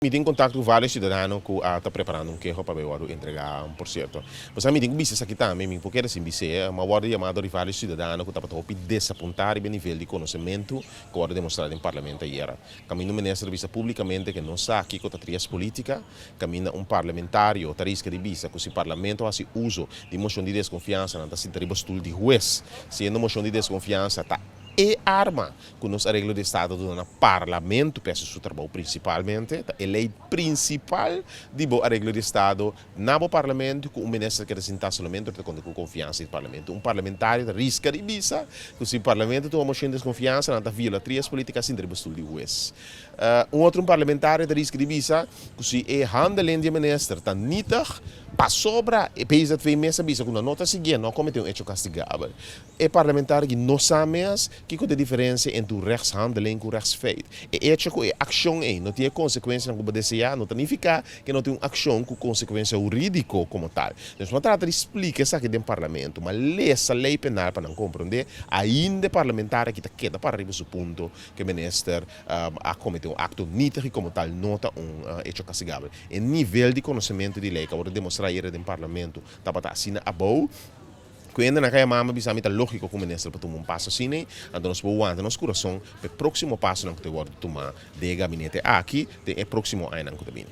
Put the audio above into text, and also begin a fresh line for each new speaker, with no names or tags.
Mi tin kontakto ku vários siudadano ku a ta preparando un keho pa bay wòrdu entregá. Por sierto, pasobra mi tin ku bisa esaki tambe, mi por keda sin bis'é, mi a wòrdu yamá dor di vários siudadano ku tabata hopi desapuntá riba e nivel di konosementu ku wòrdu demostrá den parlamento ayera. Kaminda un minister a bisa públikamente ke no sa kiko ta trias polítika, kaminda un parlamentario ta riska di bisa ku si parlamento hasi uso di moshon di deskonfiansa nan ta sinta riba stul di hues, siendo moshon di deskonfiansa ta e arma ku nos areglo di estado duna na parlamento pa hasi su trabou prinsipalmente, ta e lei prinsipal di bo areglo di estado na bo parlamento ku un minister keda sintá solamente ora ta konta ku konfiansa di parlamento. Un parlamentario ta riska di bisa ku si parlamento tuma moshon di deskonfiansa nan ta viola trias politica sinta riba stul di hues. Un otro un parlamentario ta riska di bisa ku si e handeling di e minister ta nietig pasobra e PZV mes a bisa ku nan no ta siguié no a kometé un echo kastigabel. E parlamentario ki no sa mes kiko ta e diferensia entre un rechtshandeling ku un rechtsfeit. E echo ku e akshon ei no tin e konsekuensianan ku bo deseá no ta nifiká ku no tin un akshon ku konsekuensia hurídiko komo tal. Nos no trata di splika esaki den parlamento, ma lesa lei penal pa nan komprondé. Ainda e parlamentario aki ta keda para riba su punto ku e minister a kometé un akto nietig i komo tal no ta un echo kastigabel. E nivel di konosementu di lei ku a wòrdu demostrá ayera den parlamento tabata asina abou. Ku hende nan ka yama mi bisa mi ta lógiko ku minister pa tuma un paso asina ei, anto nos por wanta nos kurason pa e próksimo pasonan ku ta wòrdu tumá den e gabinete aki den e próksimo añanan ku ta bini.